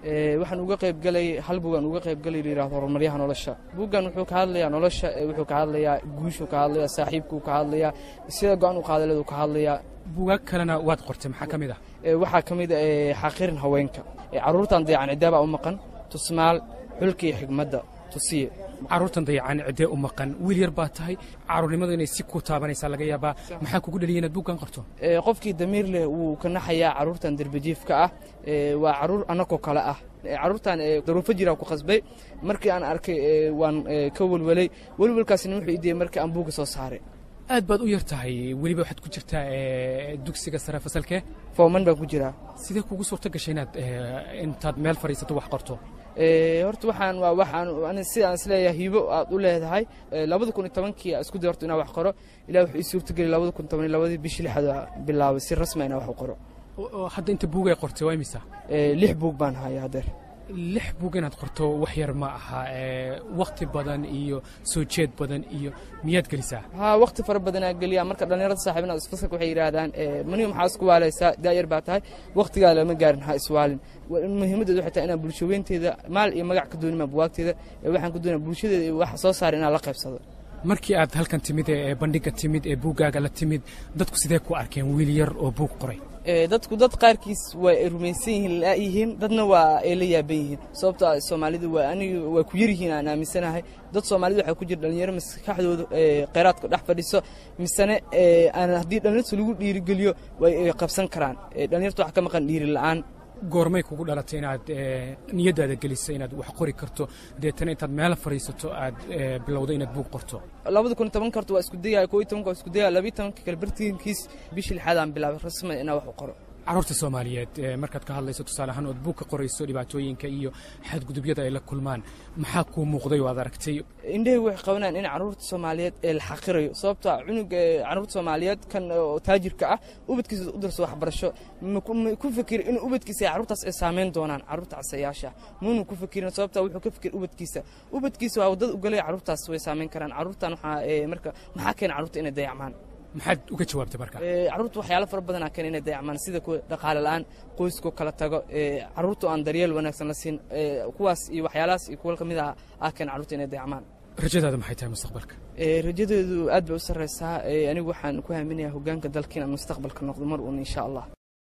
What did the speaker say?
Waxaan uga qayb galay hal buugaan uga qayb galay la yidhahdo Horumaryaha Nolosha. Buuggan wuxuu ka hadlayaa nolosha, wuxuu ka hadlayaa guushuu ka hadlayaa, saaxiibkuu ka hadlayaa, sida go'aan u qaadaleeduu ka hadlayaa. Buugaag kalena waad qortay, maxaa ka mid ah? Waxaa ka mid ah Xaqirin Haweenka, Carruurtan Dayacan Cidaabaa U Maqan, Tusmaal, Xulka iyo Xigmadda, Tusiye. Carruurtan dayacan cidee u maqan? Wiil yar baa tahay, carruurnimadu inay si ku taabanaysaa laga yaabaa. Maxaa kugu dhaliyay inaad buuggan qorto? Qofkii damiir leh wuu ka naxayaa carruurtan derbijiifka ah. Waa carruur annagoo kale ah. Carruurtan daruufo jiraa ku khasbay. Markii aan arkay waan ka welwelay. Welwelkaasina wuxuu idiyey markii aan buugga soo saaray. Aad baad u yar tahay, weliba waxaad ku jirtaa dugsiga sare, fasalkee? Form one baan ku jiraa. Sidee kugu suurto gashay inaad intaad meel fadhiisato wax qorto? Horta waxaan waa waxaan sidaan isleeyahay hibo aad u leedahay. 2010-kii isku day horta inaan wax qoro. Ilaah wuxuu ii suurtageliyay 2012-dii bishii lixaad bilaabay si rasmi inaan wax u qoro. Hadda inta buug ay qortay waa imisa? Lix buug baan haya haddeer. Lix buug inaad qorto wax yar ma aha. Wakti badan iyo soo jeed badan iyo miyaad gelisaa? Haa, wakti fara badanaa geliyaa. Marka dhallinyarada saaxiibana isfasalka waxay yidhaahdaan, "Maniyo, maxaa isku waalaysaa? Daayar baa tahay, waktigaa lama gaarin, ha iswaalin." Muhiimaddeedu waxay tahay inaan bulshaweynteeda maal iyo magac ka doonima buwaagteeda. Waxaan ku doonaya bulshadeeda iyo wax soo saara inaan la qaybsado. Markii aad halkan timid ee bandhigga timid ee buuggaaga la timid, dadku sidee ku arkeen, wiil yar oo buug qoray? Dadku dad qaarkiis waa ay rumaysan yihiin laayihiin, dadna waa ay la yaaban yihiin, sababtoo ah Soomaalidu waa aniga waa ku yar yihiin aan aaminsanahay. Dad Soomaalida waxaa ku jira dhalinyaro maskaxdooda kheyraadka dhex fadhiso, misene aan haddii dhalinyarta lagu dhiirigeliyo way ay qabsan karaan. Dhalinyarta waxaa ka maqan dhiiri la'aan. Goormay kugu dhalatay inaad niyaddaada gelisay inaad wax qori karto, deetana intaad meel fadhiisato aad bilowdo inaad buug qorto? 2010-ka horta waa isku dayaya, 11-ka waa isku dayaya, 12-ka kale bartiinkiis bishii lixaad aan bilaabay rasmi inaan wax u qoro. Carruurta Soomaaliyeed markaad ka hadlayso tusaale ahaan ood buug ka qorayso dhibaatooyinka iyo xadgudubyada ay la kulmaan, maxaa kuu muuqday oo aad aragtay? Indhahaygu waxay qabanayaan in carruurta Soomaaliyeed ee la xaqirayo, sababtoo ah cunuga carruurta Soomaaliyeed kan oo taajirka ah ubadkiisa u dirso waxbarasho ma ku fikir in ubadkiisa ay carruurtaas ay saameyn doonaan. Carruurta casayaasha muunu ku fikirin, sababtaa wuxuu ka fikir ubadkiisa. Ubadkiisa waa waddada u galaya, carruurtaas way saameyn karaan carruurtan. Waxaa marka maxaa keena carruurta inay dayacmaan? Maxaad uga jawaabtay marka? Carruurta waxyaalo fara badanaa keena inay dayacmaan, sida kuwa dhaqaale la'aan, qoysku kala tago, carruurta aan daryeel wanaagsan la siin, kuwaas iyo waxyaalahaas iyo kuwa kamid ah keena carruurta inay dayacmaan. Rajadaada maxay tahay mustaqbalka? Rajadeedu aad bay u sarreysaa. Anigu waxaan ku haaminayaa hoggaanka dalka inaan mustaqbalka noqdo mar uun, insha Allah.